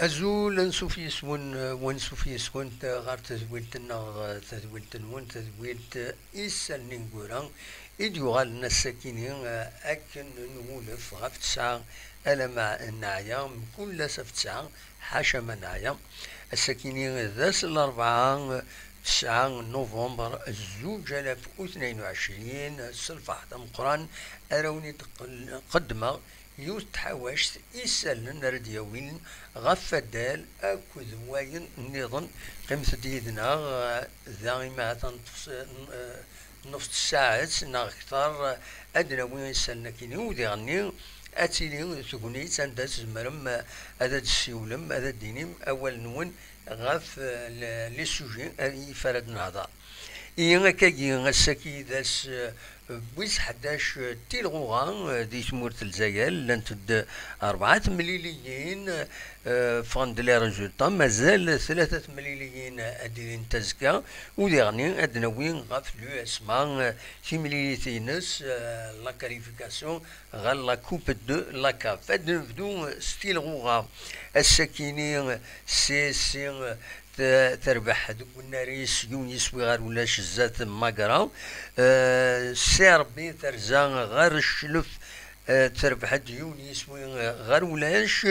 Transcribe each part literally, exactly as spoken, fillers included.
Azul, ansuf yes-wen, wansuf yes-went ɣer tedwilt-nneɣ, tadwilt-nwen, tadwilt Isallen ineggura i d-yuɣalen ass-akini, akken nwulef ɣef tesɛa alamma neɛya, mkul ass ɣef tesɛa, ḥaca ma neɛya. Ass-akini d ass n larebɛa, tesɛa n november zuǧ alaf u tnayen u ɛecrin, s lferḥ d ameqqran ara wen-id-qeddmeɣ yiwet n tḥawact isallen ara d-yawin ɣef waddal akked wayen nniḍen. Qqimet-d yid-neɣ, eh, da imi ha-t-an ṭṭef-, eh, nus tsaɛet neɣ kter, eh, ad d-nawi isallen akkin-i, u diɣenni ad tili tegnit anda tzemrem, eh, ad d-tessiwlem, ad d-tinim awal-nwen ɣef, eh, le-, les sujets, eh, ɣef ara d-nehder. Ihi akkagi, ass-agi d ass, eh, wis ḥdac, eh, tilɣuɣa, eh, di tmurt n Lezzayer, llant-d rebɛa temliliyin, eh, ffɣen-d les résultats, mazal tlata temliliyin, eh, ad d-ilint azekka, u diɣenni ad d-nawi ɣef l'U S M A, eh, timlilit-ines, eh, la qualification ɣer la Coupe de la CAF. Ad d-nebdu s tilɣuɣa. Ass-akini, C S C, eh, te-, terbeḥ deg unnar-is yiwen yiswi ɣer ulac zdat Magra. Eh, C R B terza ɣer Cclef, eh, terbeḥ-d yiwen yiswi, eh, ɣer ulac.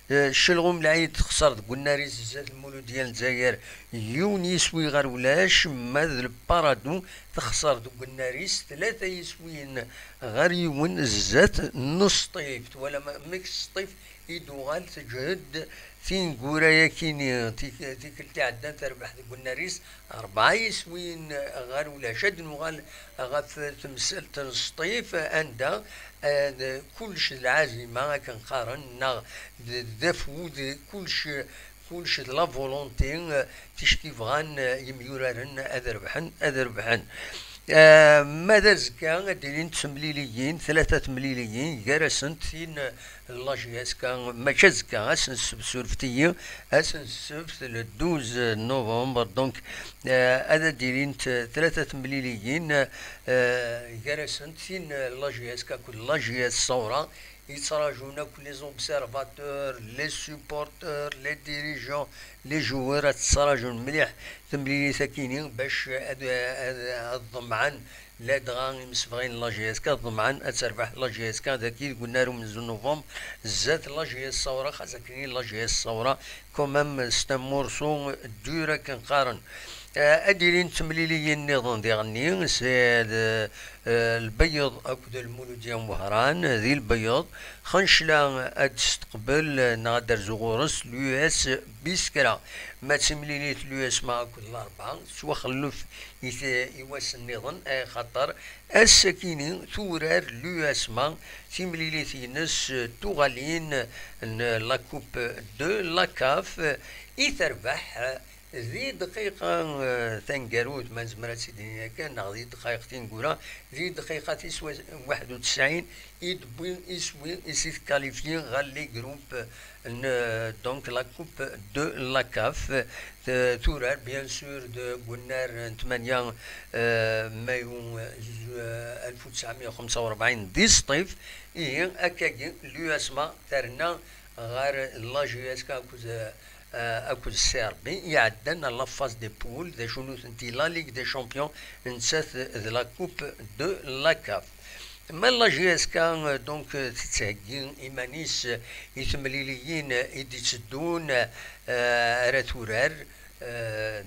Eh, Ccelɣum Lɛid texṣer deg unnar-is zdat Lmuludya n Lezzayer yiwen yiswi ɣer ulac, ma d Leparadu texṣer deg unnar-is tlata yiswiyen ɣer yiwen zdat n Sṭif. Twalam amek Sṭif i d-tuɣal teǧhed tineggura-yakini, tik-, tikkelt iɛeddan terbeḥ deg unnar-is rebɛa yiswiyen ɣer ulac. Ad nuɣal ɣef temsalt n Sṭif, anda, eh, d-, kullec d lɛazima akken qqaren, neɣ d-, d afud, kullec, kullec d la volonté, eh, ticki bɣan, eh, yemyuraren ad rebḥen, ad rebḥen. Eh, ma d azekka ad d-ilint temliliyin, tlata temliliyin, gar-asent tin n la J S K, mačči azekka, ass n ssebt, surfet-iyi, ass n ssebt, le douze novembre, donc, eh, ad d-ilint, eh, tlata temliliyin, eh, gar-asent tin n la J S K akked la J S Saura, yettrajun akk les observateurs, les supporters, les dirigeants, les joueurs, ad ttrajun mliḥ temlilit-akini bac ad, ad, ad ḍemɛen, ladɣa imsebɣin n la J S K, ad ḍemɛen ad terbeḥ la J S K dagi deg unnar umenzu n novembre, zdat la J S Saura, xas akini la J S Saura, quand même, c'est un morceau dur akken qqaren. Eh, ad d-ilin temliliyin nniḍen diɣenni, c'est, eh, Lbeyyeḍ akked Lmuludya n Wehran, di Lbeyyeḍ, Xencla ad d-testeqbel, eh, neɣ ad d-terzu ɣur-s l'U S Biskra. Ma d timlilit l'U S M A akked Larebɛa, tettwaxellef i t-, i wass nniḍen, axaṭer ass-akini turar l'U S M A timlilit-ines, eh, tuɣalin n la Coupe de la CAF, eh, i terbeḥ, eh, di dqiqa, eh, taneggarut, ma nezmer ad tt-id-nini akka, neɣ di ddqayeq tineggura, di dqiqa tis wa-, waḥed u tesɛin i d-wwi iswi i s-itkalifiyen ɣer les groupes n, eh, donc la Coupe de la CAF. T-, turar, bien sûr, deg unnar n tmanya, eh, mayu, eh, alef u tesɛemya u xemsa u rebɛin di Sṭif. Ihi, akkagi, l'U S M A terna ɣer la J S K akked, eh, akked C R B, iɛeddan ɣer la phase des poules, d acu nutenti la Ligue des Champions, nettat d la Coupe de la CAF. Ma la J S K, eh, donc, eh, tettheggi iman-is, eh, i temliliyin, eh, i d-itteddun, eh, ara turar, eh,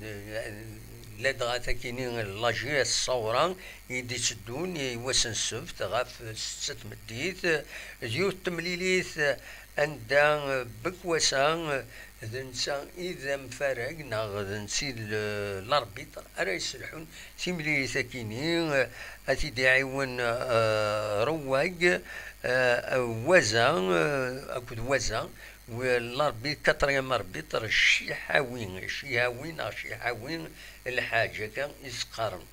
ladɣa takini la J S Saura i d-itteddun i wass n ssebt ɣef ssetta tmeddit, eh, d yiwet temlilit, eh, anda, eh, Bekwasa, eh, d netta i d amfarag, neɣ d netta i d le-, l'arbitre ara yesselḥun timlilit-akini, eh, ad t-id-iɛiwen, eh, Rewwag, eh, Waza, eh, akked Waza, w-, l'arbitre, quatrième arbitre, Ciḥawi, Cihawi neɣ Ciḥawi Lḥaǧ, akka i s-qqaren.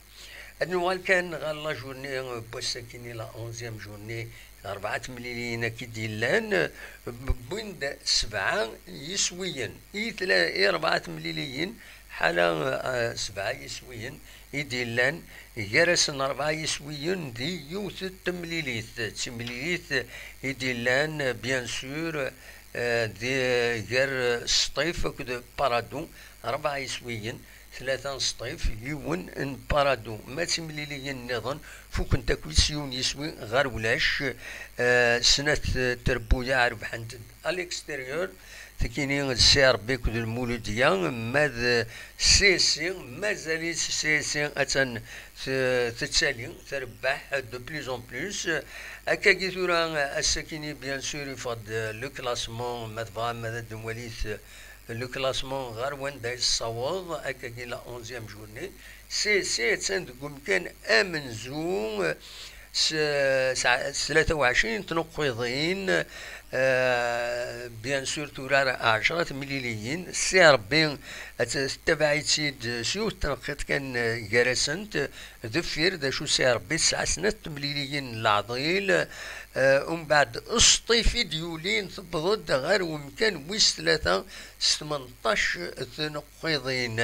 Ad nuɣal kan ɣer la journée n wass-akini, la onzième journée, rebɛa temliliyin akk i d-yellan, wwin-d sebɛa yiswiyen. I tla-, i rebɛa temliliyin, ḥala, eh, sebɛa yiswiyen i d-yellan, gar-asen rebɛa yiswiyen di yiwet n temlilit. D timlilit i d-yellan, bien sûr, eh, di, gar Sṭif akked Paradu, rebɛa yiswiyen, tlata n Sṭif, yiwen n Paradu. Ma d timliliyin nniḍen, fukent akk s yiwen yiswi ɣer ulac, eh, snat trebbuyaɛ rebḥent-d à l'extérieur, tikini d C R B akked Lmuludya, ma d C S C, mazal-itt C S C attan t-, tettali, trebbeḥ de plus en plus. Akkagi tura, ass-akini, bien sûr, yeffeɣ-d le classement, ma tebɣam ad d-nwalit le classement ɣer wanda yessaweḍ, akkagi la onzième journée. C S C attan deg umkan amenzu, s, s, s tlata u ɛecrin tnuqqiḍin, eh, bien sûr, turar ɛecra temliliyin. C R B, ad t-, tettabaɛ-itt-id s yiwet tneqqiḍt kan, eh, gar-asent. Deffir, d acu, C R B tesɛa snat temliliyin n leɛḍil, eh, umbeɛd Sṭif i d-yulin, tewweḍ-d ɣer umkan wis tlata s tmenṭac tnuqqiḍin.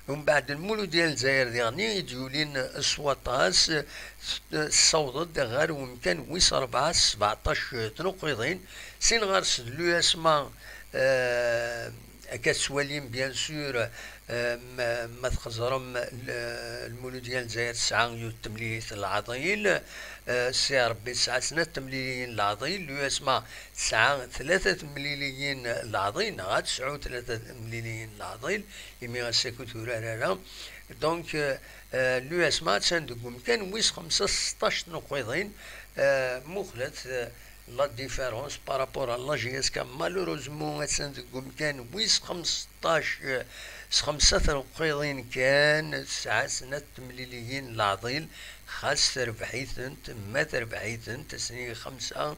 Umbeɛd Lmuludya n Lezzayer diɣen i d-yulin s waṭas, tessaweḍ-d ɣer umkan wis rebɛa s sebɛeṭac tnuqqiḍin. Sin ɣer-s d l'U S M A, eh, akka tettwalim, bien sûr, eh, ma, ma txeẓrem, l-, Lmuludya n Lezzayer tesɛa yiwet temlilit n leɛḍil, eh, C R B tesɛa snat temliliyin n leɛḍil, l'U S M A tesɛa tlata temliliyin n leɛḍil, neɣ ad tesɛu tlata temliliyin n leɛḍil, imi ass-a ur turar ara. Donc, euh, euh, l'U S M A attan deg umkan wis xemsa s seṭṭac tnuqqiḍin. Euh, muqlet, euh, la différence par rapport à la J S K. Malheureusement, attan deg umkan wis xemseṭṭac, euh, s xemsa tnuqqiḍin kan, tesɛa snat temliliyin n leɛḍil, xas terbeḥ-itent, ma terbeḥ-itent, ass-nni xemsa,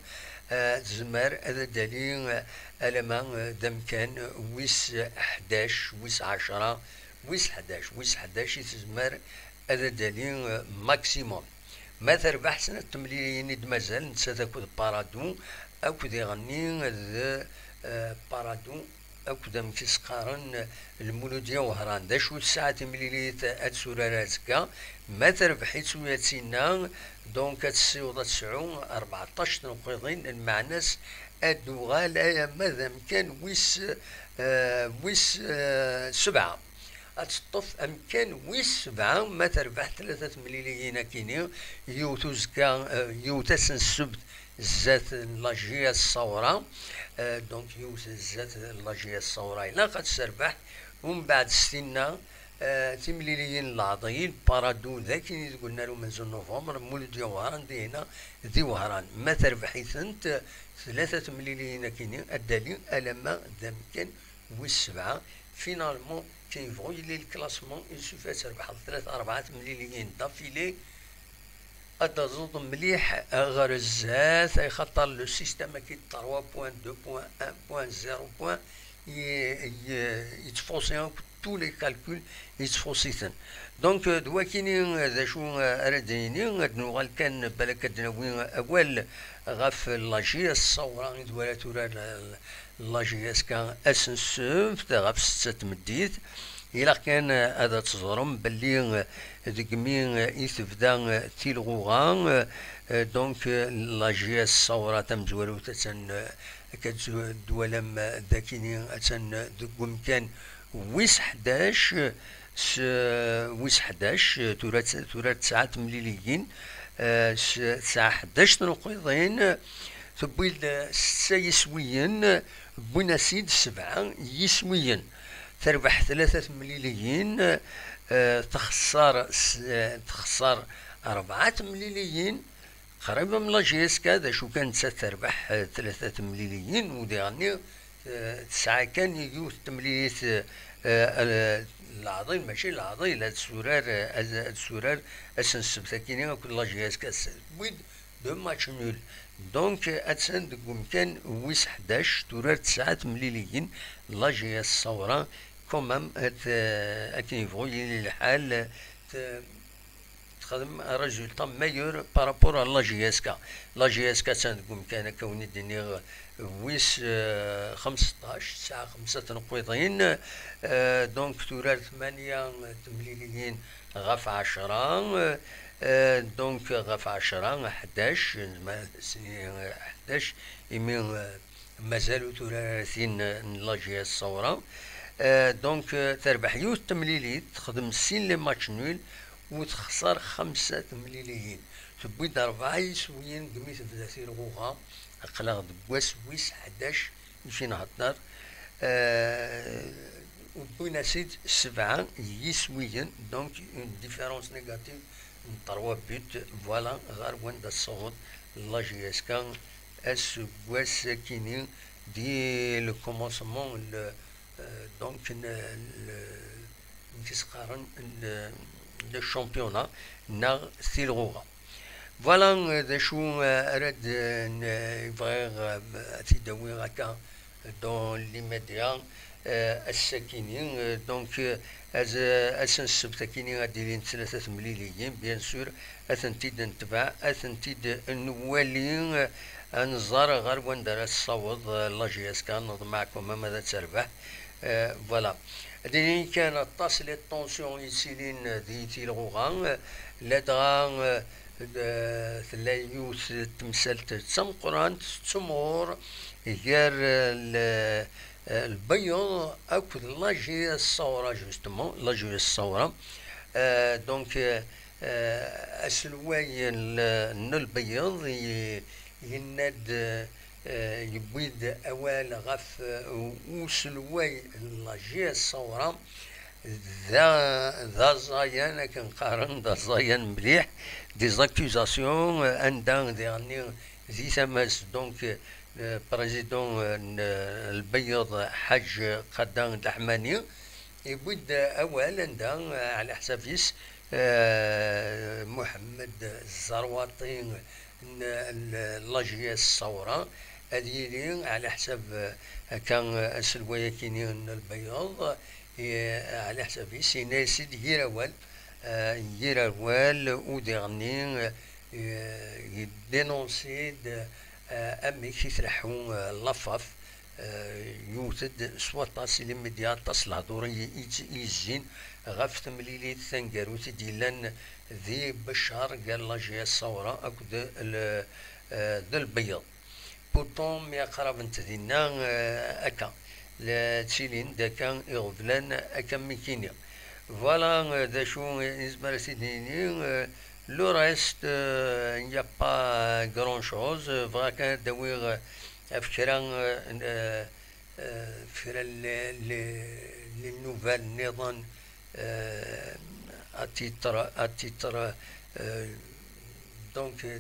euh, tezmer ad d-tali, euh, alamma, euh, d amkan wis ḥdac, wis ɛecra, wis ḥdac, wis ḥdac i tezmer ad d-tali, eh, maximum. Ma terbeḥ snat temliliyin i d-mazal, nettat akked Paradu, akked iɣenni d, eh, Paradu, akked amek i s-qqaren, Lmuludya Wehran. D acu tesɛa timlilit ad turar azekka? Ma terbeḥ-itt u ad tinna, donc ad tessiweḍ ad tesɛu rbeɛṭac tnuqqiḍin, lmeɛna-s ad d-tuɣal alamma d amkan wis, eh, wis, eh, sebɛa. Ad teṭṭef amkan wis sebɛa, ma terbeḥ tlata temliliyin akini, yiwet uzekka, eh, yiwet ass n ssebt zdat n la J S Ṣawra, eh, donc yiwet zdat n la J S Ṣawra ilaq ad terbeḥ, umbeɛd s tinna, eh, timliliyin n leɛḍil, Paradu d akini deg unnar umenzu n November, Mulud Yawehran dihina di Wehran. Ma terbeḥ-itent, tlata temliliyin akini, ad d-tali alamma d amkan wis sebɛa. Finalement, akken yebɣu yili le classement, il suffit ad trebḥeḍ tlata, rebɛa temliliyin d'affilée, ad d-taẓeḍ mliḥ ɣer zdat, axaṭer le système-agi de trois points, deux points, un point, zéro point, i, i, yettfusi akk tous les calculs, yettfusi-ten. Donc, euh, d wakini, euh, d acu, euh, ara d-nini, ad nuɣal kan, balak ad d-nawi awal ɣef la J S Ṣawra i d wara tura la, la J S K ass n ssebt ɣef setta n tmeddit. Ilaq kan, euh, ad teẓrem belli, euh, deg mi, euh, i tebda, euh, tilɣuɣa, euh, euh, donc, euh, la J S Ṣawra tamezwarut attan, euh, akka d-, d-twalam, euh, dakini attan, euh, deg umkan wis ḥdac, s, wis ḥdac, tura, tura tesɛa temliliyin, eh, s, tesɛa ḥdac tnuqiḍin, tewwi-d setta yiswiyen, wwin-as-id sebɛa yiswiyen. Terbeḥ tlata temliliyin, eh, texṣer s, eh, texṣer rebɛa temliliyin. Qrib am la J S K, d acu kan, nettat terbeḥ, eh, tlata temliliyin, u diɣenni, eh, tesɛa kan yiwet temlilit, eh, eh, leɛḍil, mačči leɛḍil, ad turar, eh, ad, ad turar ass n ssebt akini akked la J S K, s-, wid deux matchs nuls. Donc, eh, attan deg umkan wis ḥdac, turar tesɛa temliliyin, la J S Ṣawra, quand même, eh, akken yebɣu yili lḥal, eh, t-, texdem un résultat meilleur par rapport à la J S K. La J S K attan deg umkan, akka wen i d-nniɣ, wis, euh, xemseṭṭac, tesɛa xemsa tneqqiḍin. Euh, donc, turar tmanya temliliyin ɣef ɛecra. Euh, donc, ɣef ɛecra, ḥdac, ma, s-, ḥdac, imi, euh, mazal ur turar ara tin n la J S Ṣawra. Euh, donc, euh, terbeḥ yiwet temlilit, texdem sin les matchs nuls, u texṣer xemsa temliliyin. Tewwi-d rebɛa yiswiyen deg mi tebda tilɣuɣa, aql-aɣ deg wass wis ḥdac i k-inhedder. Euh, wwin-as-id sebɛa yiswiyen, donc une différence négative n trois buts. Voilà ɣer wanda tessaweḍ la J S K aseggas akini, dès le commencement, le, euh, donc, n, le, n tisqaren, le, le championnat neɣ tilɣuɣa. Voilà, euh, d acu, euh, ara d, euh, n, euh, bɣiɣ, euh, ad t-id-awiɣ akka dans l'immédiat, euh, ass-akini, euh, donc, euh, az-, ass n ssebt akini ad d-ilin tlata temliliyin, bien sûr, ad tent-id-netbeɛ, ad tent-id-nwali, euh, ad nẓer ɣer wanda ara tessaweḍ, euh, la J S K, neḍmeɛ quand même ad terbeḥ. Euh, voilà. Ad d-inin kan aṭas les tensions yettilin di tilɣuɣa, euh, ladɣa, euh, d-, tella yiwet n temsalt d tameqqrant, tettumɣur gar, euh, le, euh, Lbeyyeḍ akked la J S Ṣawra, justement, la J S Ṣawra. Euh, donc, euh, euh, aselway n, n Lbeyyeḍ i, yenna-d, euh, yewwi-d awal ɣef, euh, uselway n la J S Ṣawra, d a-, d aẓayan, akken qqaren, d aẓayan mliḥ, des accusations, euh, anda diɣenni di tama-s, donc, euh, président, euh, n, euh, Lbeyyeḍ, Ḥaǧ Qadda Leḥmani, yewwi-d awal anda, euh, ɛla ḥsab-is, euh, Muḥemmed Zzerwaṭi n, n la J S Ṣawra, ad yili ɛla ḥsab, euh, akka, euh, aselway akini n Lbeyyeḍ, i, ɛla ḥsab-is, yenna-yas-id yir awal, eh, yir awal, u diɣenni, eh, yedénonce-d, eh, amek i tleḥḥu, eh, la FAF, eh, yewwet-d s waṭas i les médias, aṭas lehdur i, i, i yezzin ɣef temlilit taneggarut i d-yellan di Beccar gar la J S Ṣawra akked l-, eh, d Lbeyyeḍ. Pourtant, mi aqrab n dinna, eh, akka, la ttilin-d akka iɣeblan akka mi k-iniɣ. Voilà, eh, d acu i nezmer ad t-id-nini, eh, le reste, eh, il n'y a pas grand chose. Eh, bɣiɣ kan ad d-awiɣ, eh, ɣef kra, eh, n, eh, eh, ɣef kra n les, les, les nouvelles nniḍen, eh, à titre, à titre, eh, donc, euh,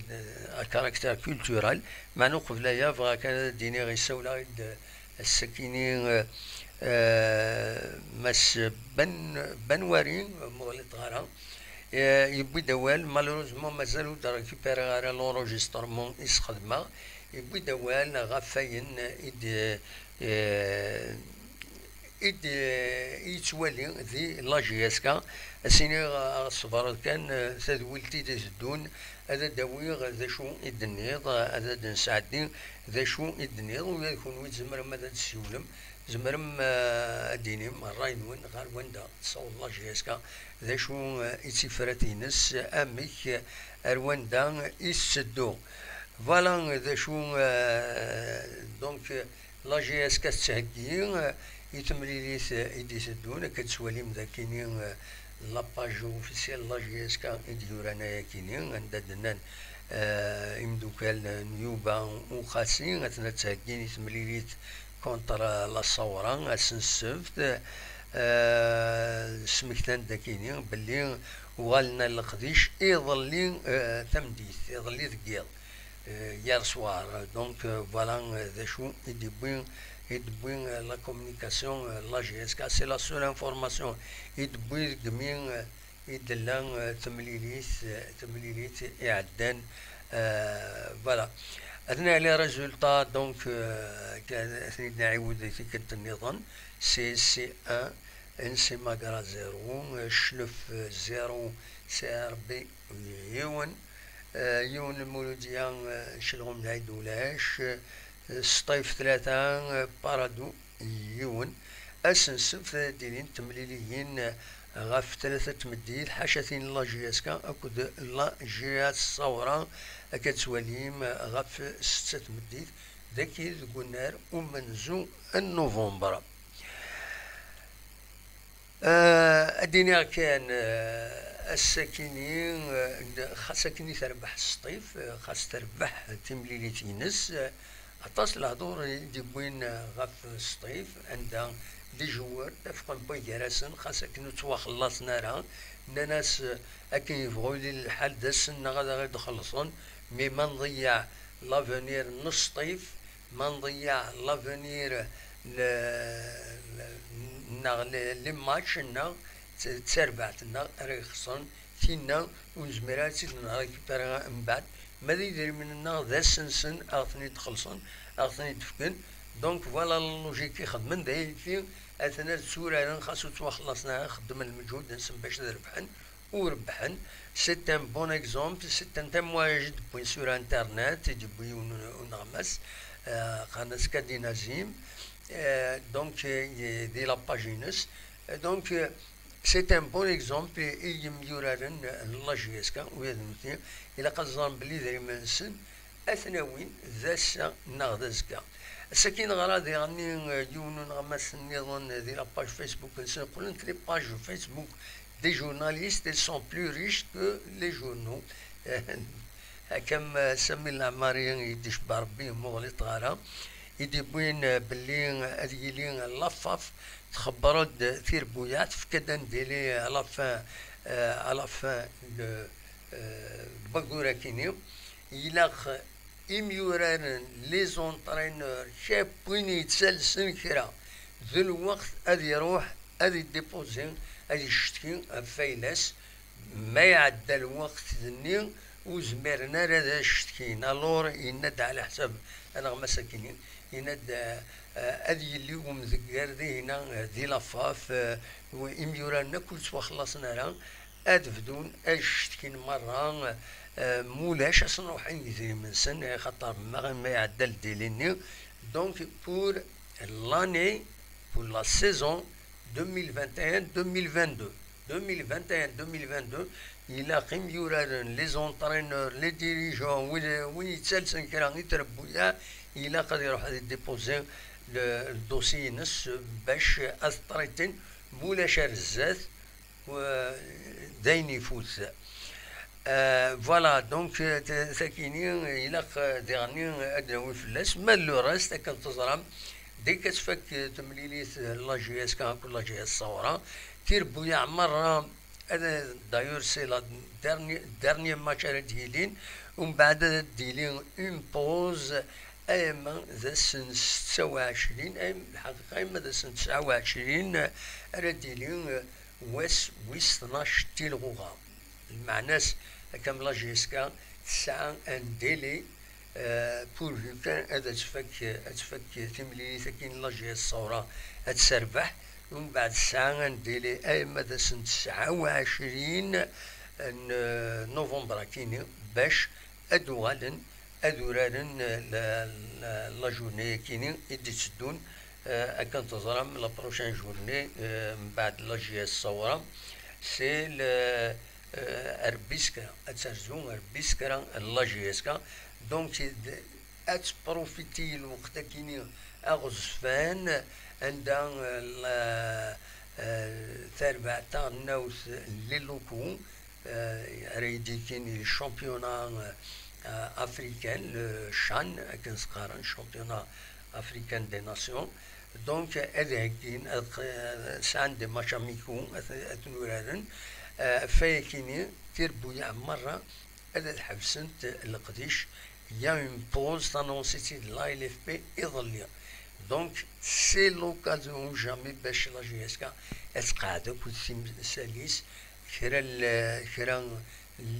à caractère culturel. Meɛna uqbel aya, bɣiɣ kan ad d-iniɣ, yessawel-aɣ-d, euh, ass-akini, euh, euh, Mass Ben, Ben Wari, ma ur ɣliḍeɣ ara. Euh, yewwi-d awal, malheureusement, mazal ur d-récupérer ara l'enregistrement i s-xedmeɣ. Yewwi-d awal ɣef wayen i d, euh, i d-, i yettwali di la J S K, ad s-iniɣ, eh, ṣebret kan, eh, tadwilt i d-iteddun, ad d-awiɣ d acu i d-tenniḍ, eh, ad d-nesɛeddi d acu i d-tenniḍ, ula d kunwi tzemrem ad d-tessiwlem, tzemrem, eh, ad d-tinim ṛṛay-nwen ɣer wanda tessaweḍ la J S K, d acu, eh, i d tifrat-ines, amek, eh, ar wanda i tetteddu. Voilà, d acu, eh, donc, eh, la J S K tettheggi, eh, i temlilit, eh, i d-iteddun, akka tettwalim dakini, eh, la page officielle la J S K i d-yuran ayakini, anda d-nnan, eh, imdukal n Yuba Uqasi, atna ttheggin i temlilit contre la Ṣawra, ass n ssebt, eh, smektan-d akini belli uɣalen ar leqdic iḍelli, eh, tameddit, iḍelli deg yiḍ, eh, hier soir. Donc, eh, voilà, eh, d acu i d-yewwi, i d-tewwi, eh, la communication, eh, la J S K. C'est la seule information i d-tewwi deg mi, eh, i d-tella, eh, temlilit, eh, temlilit iɛeddan. Eh, voilà. Ad nɛli résultat, donc, eh, kan, ad ten-id-nɛiwed i tikkelt nniḍen. C S C un, N C Magra zéro, eh, Cclef, eh, zéro, C R B yiwen. Eh, yiwen n Lmuludya, eh, Celɣum Lɛid ulac. Eh, Sṭif tlata, eh, Paradu yiwen. Ass n ssebt ad d-ilin temliliyin, eh, ɣef tlata tmeddit, ḥaca tin n la J S K akked la J S Ṣawra, akka ad twalim, eh, ɣef setta tmeddit, dagi deg unnar umenzu n Nuvember. Eh, ad d-iniɣ kan, eh, ass-akini, eh, xas akken i terbeḥ Sṭif, eh, xas terbeḥ timlilit-ines, eh, aṭas lehdur i d-yewwin, eh, ɣef Sṭif, anda les joueurs ttafqen wway gar-asen, xas akken ur ttwaxellaṣen ara, nnan-as, eh, akken yebɣu yili lḥal d ass-nneɣ ad aɣ-id-xellṣen, mi ma nḍeyyeɛ l'avenir n Sṭif, ma nḍeyyeɛ l'avenir, le-, le-, neɣ le-, les matchs-nneɣ, d, d tarbaɛt-nneɣ ara ixeṣren, tinna ur nezmir ara ad tt-id-nrécupérer mbeɛd, ma d idrimen-nneɣ d ass-nsen a ɣ-ten-id-xellṣen, a ɣ-ten-id-fken. Donc voilà la logique i xedmen, d ayagi, aten ad tturaren, xas ur ttwaxellaṣen ara, xeddmen lmeǧhud-nsen bac ad rebḥen, u rebḥen. C'est un bon exemple, c'est un témoignage i d-wwin sur Internet, i d-yewwi yiwen uneɣmas, euh, qqaren-as Kadinazim, euh, donc, euh, di la page-ines. Euh, donc, euh, c'est un bon exemple i yimyuraren n la J S K, u yad nutni, ilaq ad ẓren belli idrimen-nsen ad ten-awin d ass-a neɣ d azekka. Ass-agi neɣra diɣen, eh, yiwen uneɣmas nniḍen di la page Facebook-nsen, qqlent les pages Facebook des journalistes, elles sont plus riches que les journaux. Akka am, eh, Sami Laɛmari i d-icebba Rebbi, muɣliṭ ɣara, i d-yewwin, eh, belli ad yili Lafaf txebber-d tirebbuyaɛ, tefka-d un délai à la fin, eh, à la fin de, eh, n wayyur-akini. Ilaq imyuraren, les entraîneurs, kra n win yettalsen kra, d lweqt ad iruḥ ad iddipuzi, ad icetki ɣef fayla-s. Ma iɛedda lweqt-nni, ur zmiren ara ad as-cetkin. Alors, yenna-d ɛla ḥsab aneɣmas-akini, yenna-d, eh, eh, ad yili umdegger dihin, eh, di Lafaf, eh, imyuraren akk ur ttwaxellaṣen ara, ad bdun ad cetkin merra, eh, mulac ad sen-ruḥen yidrimen-nsen, eh, xaṭer ma, ma iɛedda ldili-nni. Donc, pour l'année, pour la saison deux mille vingt et un deux mille vingt-deux, deux mille vingt et un deux mille vingt-deux, ilaq imyuraren, les entraîneurs, les dirigeants, win, win yettalsen kra i trebbuyaɛ, ilaq ad iruḥ ad iddipuzi le, le dossier-ines bac ad t-traiten, mulac ar zdat, u, d ayen ifut. Euh, voilà, donc, euh, t-, takini, ilaq, euh, diɣenni, euh, ad d-nawi fell-as. Ma le reste, akken teẓram, dès que tfak, euh, temlilit, euh, la J S K akked la J S Sawra, tirebbuyaɛ merra, ad, d'ailleurs, c'est la dernier, dernier match ara d-yilin, umbeɛd ad d-yili une pause, ayama d ass n setta u ɛecrin, ay, lḥaqiqa, ayama d ass n tesɛa u ɛecrin, ara d-yili, euh, wass wis tnac tilɣuɣa. Lmeɛna-s, akka am la J S K, tesɛa un délai, euh, pourvu kan ad tfak, ad tfak timlilit-agi n la J S Sawra, ad terbeḥ, umbeɛd tesɛa un délai, ayama d ass n tesɛa u ɛecrin n, euh, novembre-akini, bac ad uɣalen ad uraren, eh, la, la, la journée-akini i d-itteddun, eh, akken teẓram, la prochaine journée, eh, mbeɛd la J S Sawra, c'est le, eh, ar biskra, ad terzu ar biskra la J S K. Donc, d-, ad tprofiti lweqt-akini aɣezfan, anda, eh, la, eh, tarbaɛt taɣelnawt n les locaux, eh, ara yi-d-yefkin le championnat, eh, africain, le CHAN, akken s-qqaren, championnat africain des nations. Donc, ad heggin, ad q-, sɛan des matchs amicaux, ad, ad ten-uraren. Eh, ɣef wayakini, tirebbuyaɛ merra ad, ad ḥebsent leqdic. Il y a une pause, tanonsi-tt-id la L F P iḍelli. Donc, c'est l'occasion ou jamais bac la J S K ad tqeɛɛed akked timsal-is, kra n l-, kra n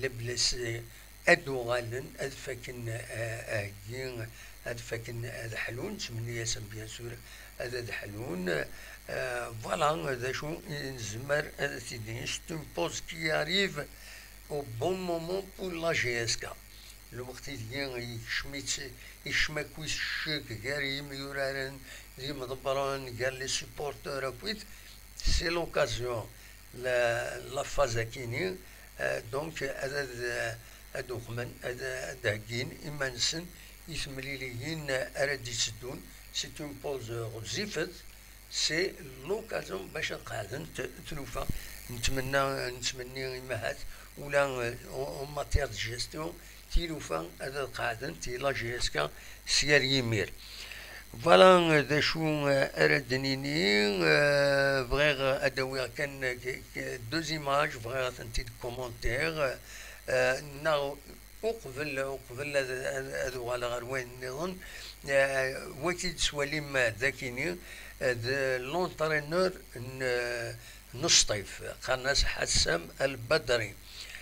les blessés ad uɣalen, ad faken, eh, aheggi, ad faken ad ḥlun, ttmenni-yasen bien sûr ad, ad ḥlun. Eh, voilà, d acu i nezmer ad t-id-nini, c'est une pause qui arrive au bon moment pour la J S K. Lweqt ideg yekcem-itt, yekcem akkit ccek gar yimyuraren d yimḍebbren, gar les supporteurs akkit, c'est l'occasion, la, la phase akini, euh, donc ad, ad, ad uqmen, ad, ad heggin iman-nsen i temliliyin ara d-itteddun. C'est une pause ɣezzifet, c'est l'occasion bac ad qeɛdent tlufa. Nettmenna, nettmenni imahat ula, euh, en, en matière de gestion, tilufa ad qeɛdent i la G S K s yal yimir. Voilà, euh, d acu, euh, ara d-nini, euh, bɣiɣ ad awiɣ kan, euh, deux images, bɣiɣ ad tent-id-commenter, euh, neɣ uqbel, uqbel ad, ad, ad uɣaleɣ ɣer wayen nniḍen, euh, wagi d-tettwalim, euh, d akini, euh, d l'entraîneur n, euh, n Sṭif, qqaren-as Ḥassam El Badri.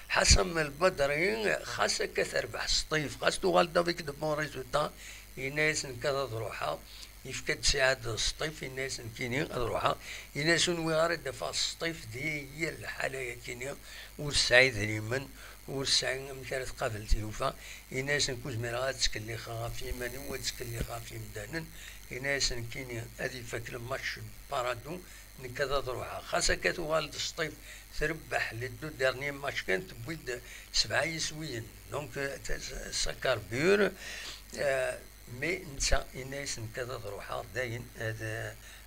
Ḥassam El Badri, xas akka terbeḥ Sṭif, xas tuɣal-d avec de bons résultats, yenna-yas nekk ad ruḥeɣ, yefka-d sɛiɣ-d Sṭif, yenna-yas nekkini ad ruḥeɣ, yenna-yas ur nwiɣ ara ad d-afeɣ Sṭif di yir lḥala-yakini, ur tesɛi idrimen, ur tesɛi amek ara tqabel tilufa, yenna-yas nekk ur zmireɣ ad ttkellixeɣ ɣef yiman-iw, ad ttkellixeɣ ɣef yimdanen, yenna-yas nekkini ad ifak le match Paradou, nekk ad, ad ruḥeɣ. Xas akka tuɣal-d Sṭif trebbeḥ les deux derniers matchs kan, tewwi-d sebɛa yiswiyen. Donc, euh, ça carbure, euh, mais netta yenna-yas nekk ad, ad ruḥeɣ dayen, ad,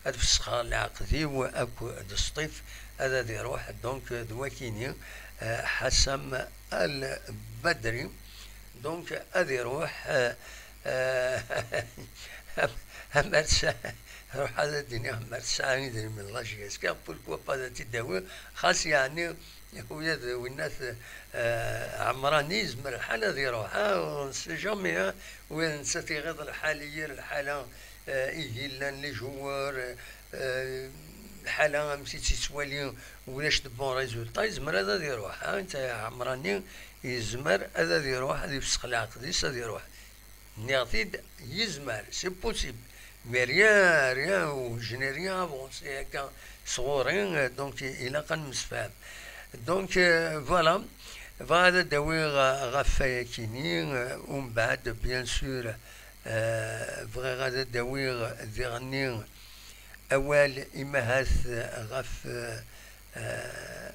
ad fesxeɣ leɛqed-iw akk d Sṭif, ad, ad iruḥ. Donc, euh, d wakini, euh, Ḥassam El Badri. Donc, ad iruḥ, euh, euh, am-, amar tesɛa, ruḥ ad d-iniɣ, amar tesɛa idrimen la G S K, pourquoi pas ad t-id-awi, xas yeɛni, ula d winnat, euh, Ɛemrani, yezmer lḥal ad iruḥ, ah, on ne sait jamais, ah, ula d nettat iɣiḍ lḥal, i yir lḥala, euh, i yellan, les joueurs, euh, lḥala amek i tt-yettwali, ulac de bons résultats, yezmer ad, ad iruḥ, ah, netta Ɛemrani, yezmer ad, ad iruḥ, ad ifsex leɛqed-is, ad iruḥ. Nniɣ-t-id, yezmer, c'est possible. Mais rien, rien, je n'ai rien avancé akka sɣur-i, euh, donc i-, ilaq ad nemsefham. Donc, euh, voilà, bɣiɣ ad d-awiɣ, euh, ɣef wayakini, euh, umbeɛd, bien sûr, euh, bɣiɣ ad d-awiɣ diɣenni awal imahat, euh, ɣef, euh, euh,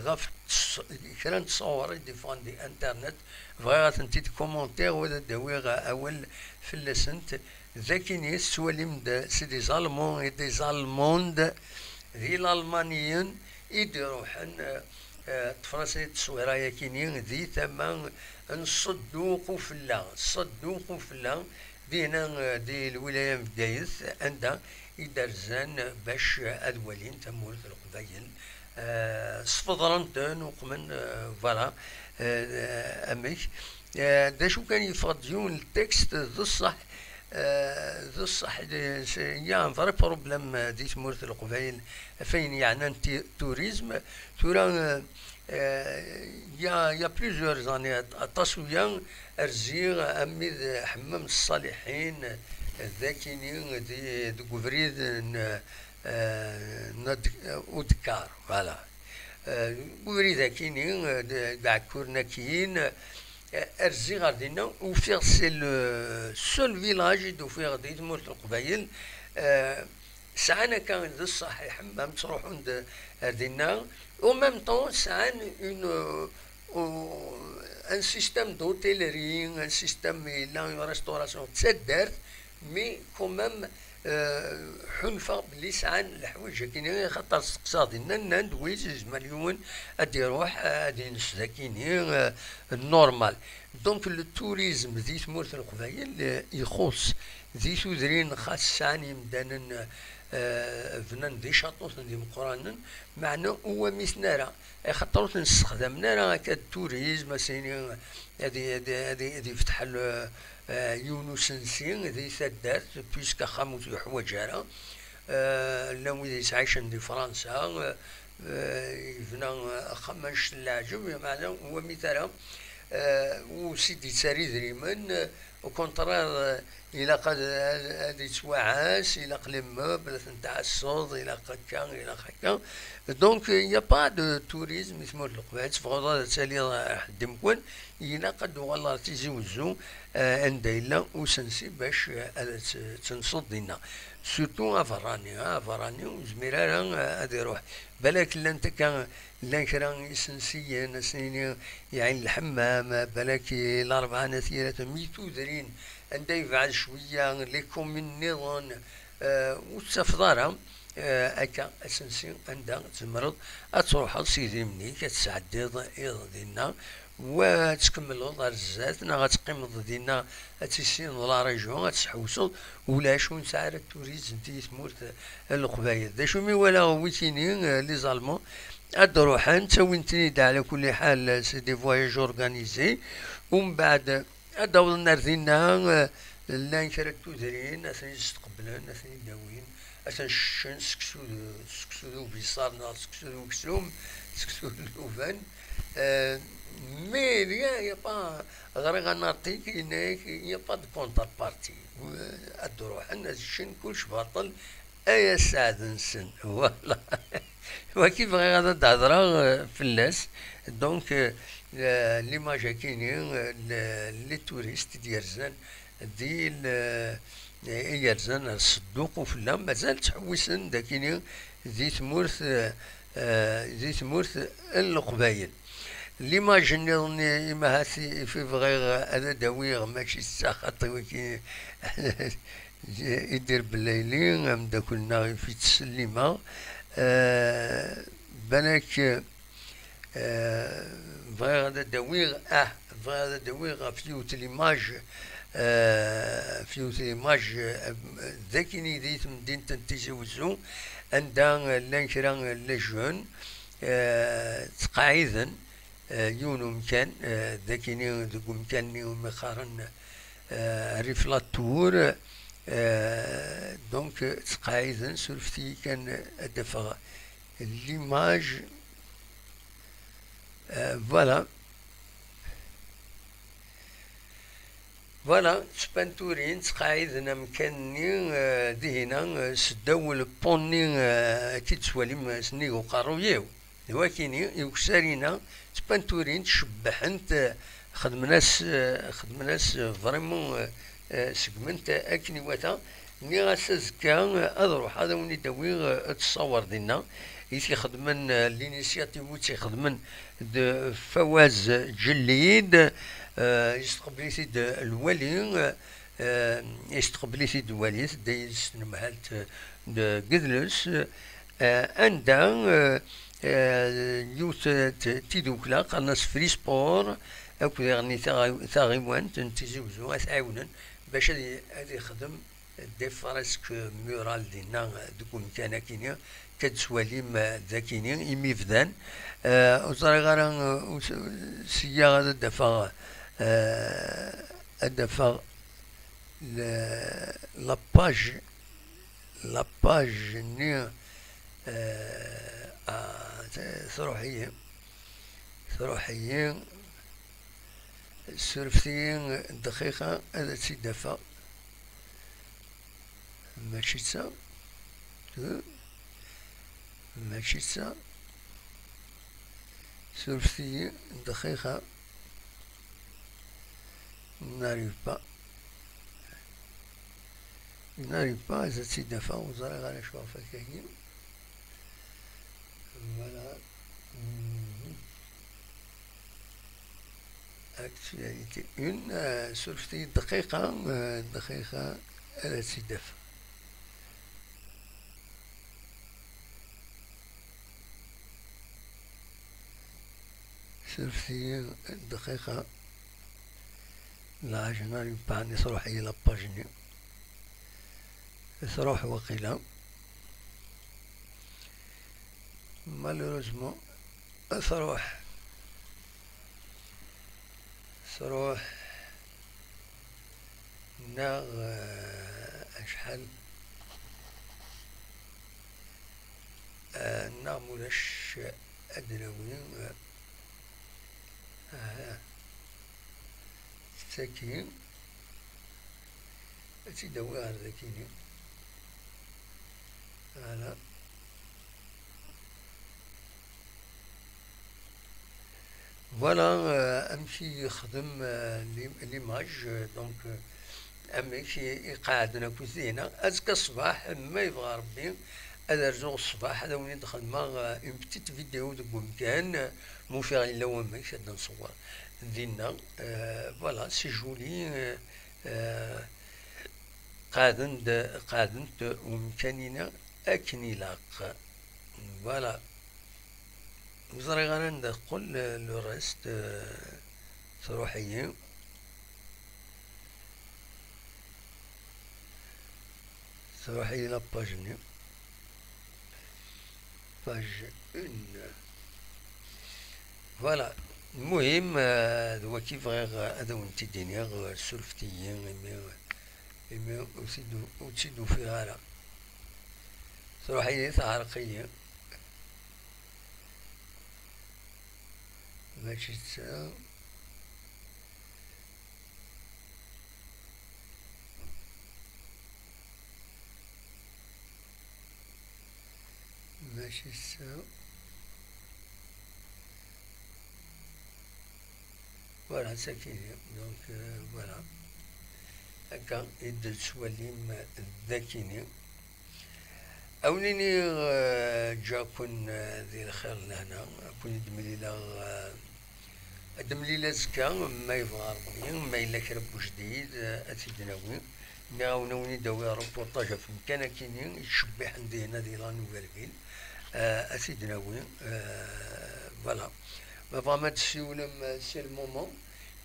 ɣef ts-, kra n ttṣawar i d-iffɣen di internet, bɣiɣ ad tent-id-commentiɣ u ad d-awiɣ awal fell-asent. D akini tettwalim-d, c'est des Allemands et des Allemandes, d Ilalmaniyen i d-iruḥen, euh, euh, ṭṭfen-as-id tteswira-yakini di tama n Ṣedduq Ufella. Ṣedduq Ufella, dinna, euh, di lwilaya n Bgayet, anda i d-rzan bac ad walin tamurt n Leqbayel. Euh, sfeḍren-ten, uqmen, euh, voilà, euh, amek. Euh, d acu kan, yeffeɣ-d yiwen n texte, d ṣṣeḥ, euh, d ṣṣeḥ, il y a un vrai problème, euh, di tmurt n Leqbayel, ɣef ayen yeɛnan ti-, tourisme. Tura, euh, euh, il y a, il y a plusieurs années, aṭas uya, rziɣ armi d Ḥemmam Ṣṣaliḥin, d akini di, deg ubrid n, euh, n Ad-, Udekkar, voilà. Euh, ubrid akini, euh, d, d Ɛekkuren akkin, euh, rziɣ ɣer dinna, ufiɣ c'est le seul village i d-ufiɣ di tmurt n Leqbayel, euh, sɛan akka d ṣṣeḥ iḥemmam, ttruḥun-d ar dinna, au même temps sɛan une, euh, un système d'hôtellerie, un système, yella une restauration d taddart, mais quand même, euh, ḥulfaɣ belli sɛan leḥwayeǧ akini, axaṭer steqsaɣ dinna, nnan-d oui, yezmer yiwen ad d-iruḥ, ad ines dakini, euh, normal. Donc le tourisme di tmurt n Leqbayel, euh, ixuṣṣ di tudrin, xas sɛan yimdanen, euh, bnan d icaṭuten d imeqqranen, meɛna ur wamiten ara, axaṭer ur ten-ssexdamen ara akka d turizm, ad s-yini, ad, ad, ad, ad yefteḥ l-, euh, yiwen usensi di taddart, puisque axxam ur t-yuḥwaǧ ara. Euh, llan wid yettɛicen di Fransa, euh, euh, yebna, euh, axxam annect n leɛǧeb, meɛna ur wamit ara, euh, ur s-id-yettari idrimen, euh, au contraire, euh, ilaq ad, ad, ad yettwaɛas, ilaq les meubles ad ten-tɛasseḍ, ilaq akka, ilaq akka. Donc, il n'y a pas de tourisme i tmurt n Leqbayel, teffɣeḍ ad taliḍ, euh, ḥedd imkun, ilaq ad d-tuɣaleḍ ɣer Tizi Wezzu, eh, anda yella usensi bac, eh, ad tt-, tenseḍ dinna. Surtout aberrani, ah, aberrani ur yezmir ara, eh, ad iruḥ. Balak llant akka, llan kra isensiyen, ad s-nini Ɛin Lḥemmam, balak i Larebɛa n At Yiraten, mi tudrin, anda yebɛed cwiya, les communes nniḍen, eh, ur tettafeḍ ara, eh, akka asensi anda tzemreḍ ad truḥeḍ s yidrimen-ik, ad tesɛeddiḍ iḍ dinna, wa ad tkemmleḍ ar zdat, neɣ ad teqqimeḍ dinna, ad tissineḍ la région, ad tesḥewseḍ, ulac, ur nesɛi ara turizm di tmurt n Leqbayel. D acu mi walaɣ wikini, eh, les Allemands, ad d-ruḥen, ttawin-ten-id ɛla kulli ḥal, c'est des voyages organisés, umbeɛd ad d-awḍen ar dinna, eh, llan kra n tudrin, ad ten-id-steqblen, ad ten-id-awin, ad ten-ccen seksu d, seksu d ubiṣar neɣ seksu d uksum, seksu d luban. Euh, mais il y a, il y a pas, ɣriɣ un article, il n'y a pas de contrepartie. Euh, ad d-ruḥen, ad ccen, kullec baṭel, ay asaɛd-nsen. Voilà. Wagi bɣiɣ ad d-hedreɣ, euh, fell-as. Donc, euh, euh, l'image akini, euh, le, les touristes i d-yerzan di le, i yerzan ar Sedduq Ufella, mazal ttḥewwisen d akini di tmurt, euh, euh, di tmurt n Leqbayel. L'image nniḍen i, i mahat i, i bɣiɣ ad d-awiɣ, mačči d ta, xaṭi wagi, Idir Bellayli, ameddakel-nneɣ i fi ttsellimeɣ. Eh, balak, eh, bɣiɣ ad d-awiɣ, ah, bɣiɣ ad d-awiɣ ɣef yiwet l'image, eh, ɣef yiwet l'image, eh, d akini di temdint n Tizi Wezzu, anda, eh, llan kra n les jeunes, eh, ttqaɛiden, eh, yiwen umkan, eh, d akini deg umkan-nni umi qqaren, eh, Rrif la Tour, eh, donc, ttqaɛiden, surfet-iyi kan ad d-afeɣ l'image, eh, voilà. Voilà, ttpanturin, ttqaɛiden amkan-nni, eh, dihina, eh, seddaw lepont-nni, eh, akka i d-tettwalim, eh, sennig uqerruy-iw. D wakini, i ukessar-ina, ttpanturin, cebbḥent, eh, xedmen-as, eh, xedmen-as, eh, vraiment, eh, eh, segment akken iwata. Nniɣ-as azekka, eh, ad ruḥeɣ, ad awen-id-awiɣ, eh, ad tessawer dinna. I t-ixedmen, eh, l'initiative, i tt-ixedmen d Fawaz Ǧellid, eh, yestqbel-it-id lwali, eh, yestqbel-it-id lwali, tedda yid-s tnemhalt deg Idles, eh, anda, eh, eh, yiwet t-, tidukla, qqaren-as Free Sport, akked iɣenni taɣi-, taɣiwant n Tizi Wezzu, ad t-ɛiwnen bac ad i-, ad ixdem des fresques murales dinna deg umkan akini, akka d-tettwalim, eh, d akini imi bdan. Eh, ur ẓriɣ ara, eh, ur s-, sya ad d-afeɣ, eh, ad d-afeɣ le-, la page, la page-nni, eh, ah, t-, truḥ-iyi, truḥ-iyi. Surfet-iyi dqiqa ad tt-id-afeɣ. Mačči d ta. Mačči d ta. Surfet-iyi dqiqa. N'arrive pas. N'arrive pas ad tt-id-afeɣ, ur ẓriɣ ara acu ɣef akka-agi. Voilà. Mhm. Actualité un, euh, surfet-iyi dqiqa, euh, dqiqa ad tt-id-afeɣ. Surfet-iyi dqiqa. Lɛajna yumpaɛni truḥ-iyi la page-nni. Truḥ waqila. Malheureusement, truḥ. Truḥ. Neɣ, eh, acḥal, eh, neɣ mulac ad d-nawi, eh, aha, tettaki, ad tt-id-awi ɣer dakini. Voilà. Voilà, euh, amek i yexdem, euh, l'im-, l'image, euh, donc, euh, amek i, i qeɛden akk dinna. Azekka ṣṣbeḥ, ma yebɣa Rebbi, ad rzuɣ ṣṣbeḥ, ad awen-id-xedmeɣ, euh, une petite vidéo deg umkan, euh, ma ufiɣ yella wamek ad d-nṣewwer dinna. Euh, voilà, c'est joli, euh, euh, qeɛden-d, qeɛden-d umkan-inna akken ilaq. Voilà. Ur ẓriɣ ara anda teqqel, euh, le reste, euh, truḥ-iyi. Truḥ-iyi la page-nni. Page un. Voilà. Lmuhim, euh, d waki bɣiɣ, euh, ad awen-t-id-iniɣ, euh, surfet-iyi imi, imi ur tt-id-, ur tt-id-ufiɣ ara. Truḥ-iyi, teɛreq-iyi. Mačči d ta. Mačči d ta. Voilà, d takini. Donc, euh, voilà. Akka i d-tettwalim d akini. Awen-iniɣ, euh, ǧǧa-ken, euh, di lxir d lehna. Ad ken-id-mlileɣ, euh, ad d-mlil azekka, ma yebɣa Rebbi, ma yella kra n wejdid, euh, ad t-id-nawi. Nniɣ-awen, awen-id-awi reportage ɣef umkan akini yettcebbiḥen dinna di la Nouvelle Ville. Euh, ad t-id-nawi. Euh, voilà. Ma tebɣam ad d-tessiwlem, euh, c'est le moment.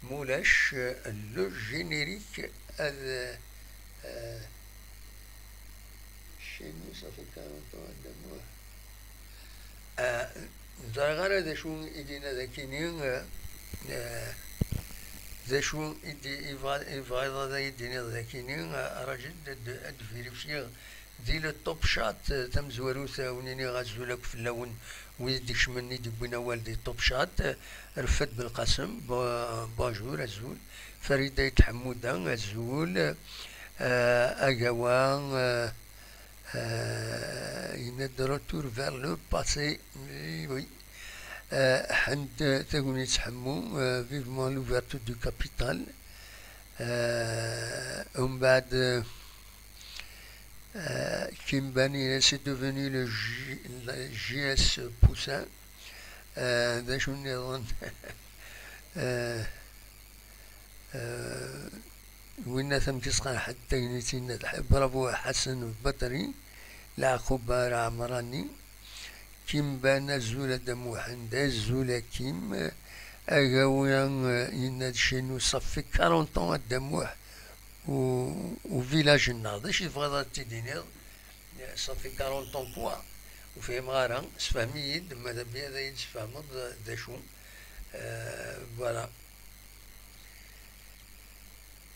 Ma ulac, euh, le générique, ad, euh, chez nous, ça fait quarante ans, Adda Muḥ. Euh, ur ẓriɣ ara d acu i d-yenna dakini, euh, euh, d acu i d-, i bɣa-, i bɣiḍ ad yi-d-tiniḍ dakini, euh, rajin ad, ad vérifier di le Top Chat, euh, tamezwarut, euh, ad wen-iniɣ azul akk fell-awen, wid i d-ikecmen i d-yewwin awal di Top Chat, euh, Refat Belqasem, bo-, bonjour, azul, Farida Ayt Ḥemmuda, azul, euh, Agawa, euh, euh, yenna-d retour vers le passé, oui, oui. Euh, Ḥend Tagnit Ḥemmu, euh, vivement l'ouverture du capital. Euh, umbeɛd, euh, Euh, Kimban, c'est devenu le J-, le J S Poussin. Euh, d acu nniḍen? Euh, euh, winna tameddit qerḥet tagnit-inna d bravo Ḥasan Lbatri, Leɛquba Ɛemrani, Kimban, azul a Dda Muḥend, azul a Kim, Agawi, euh, yenna-d chez nous, ça fait quarante ans a Dda Muḥ, u, u village-nneɣ. D acu i tebɣiḍ ad t-id-tiniḍ? Ça fait quarante ans quoi? Ur fhimeɣ ara. Sefhem-iyi-d, ma d abi ad iyi-d-tesfehmeḍ d acu. Euh, voilà.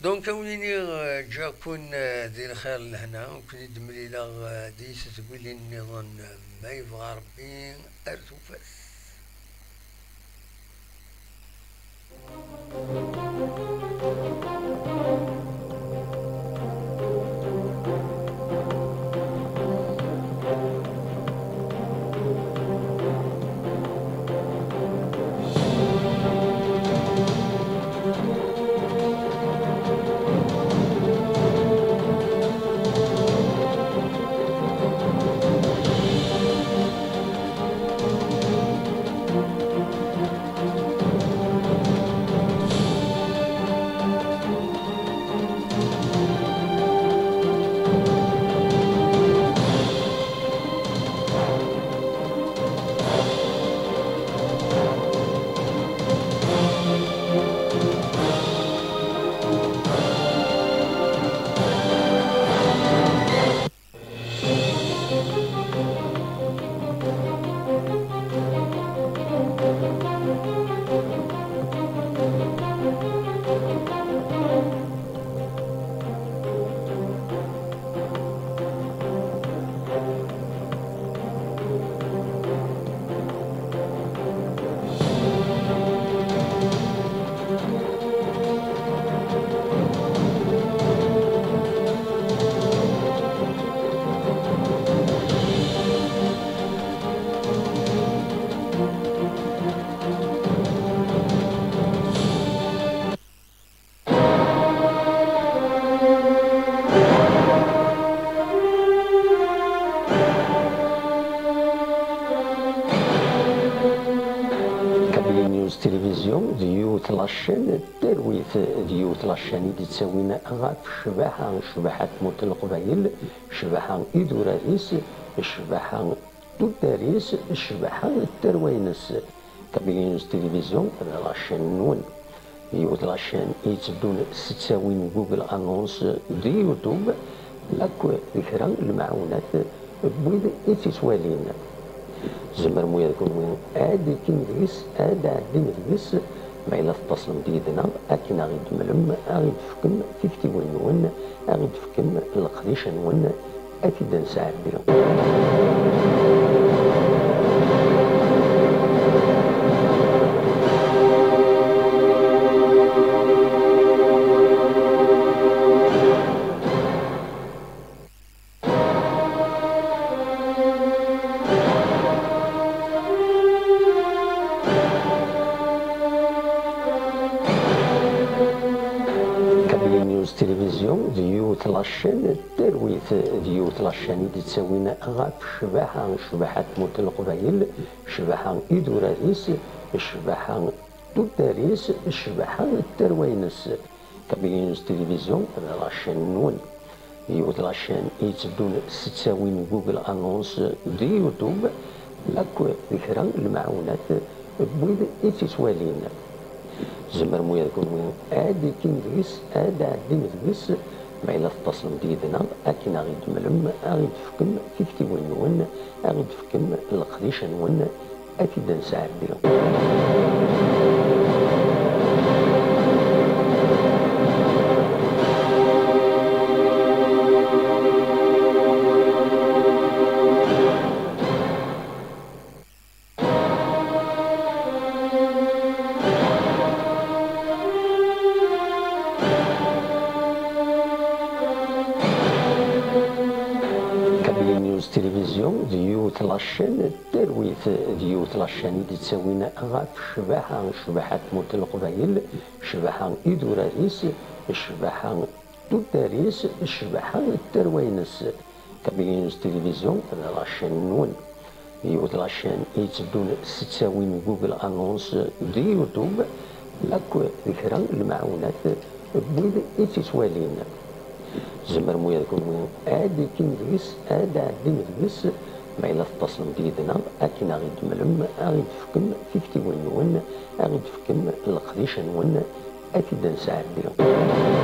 Donc, ad wen-iniɣ, euh, ǧǧa-ken, euh, di lxir lehna, ur ken-id-mlileɣ, euh, di tedwilin nniḍen, euh, ma yebɣa Rebbi, ar tufat. La chaîne n talwit d yiwet la chaîne i d-ittawin ɣef ccbaḥa, ccbaḥa n tmurt n Leqbayel, ccbaḥa idurar-is, ccbaḥa n tuddar-is, ccbaḥa n tarwa-ines. Kabylie News Télévision d la chaîne-nwen. Yiwet la chaîne i yetteddun s ttawin Google Annonce d YouTube, akk d kra n lemɛawnat n wid i tt-ittwalin. Tzemrem ula d kunwi ad d-tikim deg-s, ad d-tɛeddim deg-s, ma yella tettaṣlem-d yid-neɣ akken ad ɣ-id-temlem, ad ɣ-id-tefkem tiktiwin-nwen, ad ɣ-id-tefkem leqdic-nwen, ad t-id-nesɛeddi. Kabylie News Télévision d yiwet la chaîne n talwit, d yiwet la chaîne i d-ittawin ɣef ccbaḥa, ccbaḥa n tmurt n Leqbayel, ccbaḥa idurar-is, ccbaḥa tuddar-is, ccbaḥa n tarwa-ines. Kabylie News Télévision d la chaîne-nwen. Yiwet la chaîne i yetteddun s ttawin Google Annonce d YouTube, akk d kra n lemɛawnat n wid i tt-ittwalin. Tzemrem ula d kunwi ad d-tikim deg-s, ad d-tɛeddim deg-s, ma yella tettaṣlem-d yid-neɣ akken ad ɣ-id-temlem, ad ɣ-id-tefkem tiktiwin-nwen, ad ɣ-id-tefkem leqdic-nwen, ad t-id-nesɛeddi. Kabylie News Télévision d yiwet la chaîne n talwit, d yiwet la chaîne i d-ittawin ɣef ccbaḥa, ccbaḥa n tmurt n Leqbayel, ccbaḥa idurar-is, ccbaḥa tuddar-is, ccbaḥa n tarwa-ines. Kabylie News Télévision d la chaîne-nwen. Yiwet la chaîne i yetteddun s ttawin Google Annonce d YouTube, akk d kra n lemɛawnat n wid i tt-ittwalin. Tzemrem ula d kunwi ad d-tikim deg-s, ad d-tɛeddim deg-s, ma yella tettaṣlem-d yid-neɣ akken ad ɣ-id-temlem, ad ɣ-id-tefkem tiktiwin-nwen, ad ɣ-id-tefkem leqdic-nwen, ad t-id-nesɛeddi.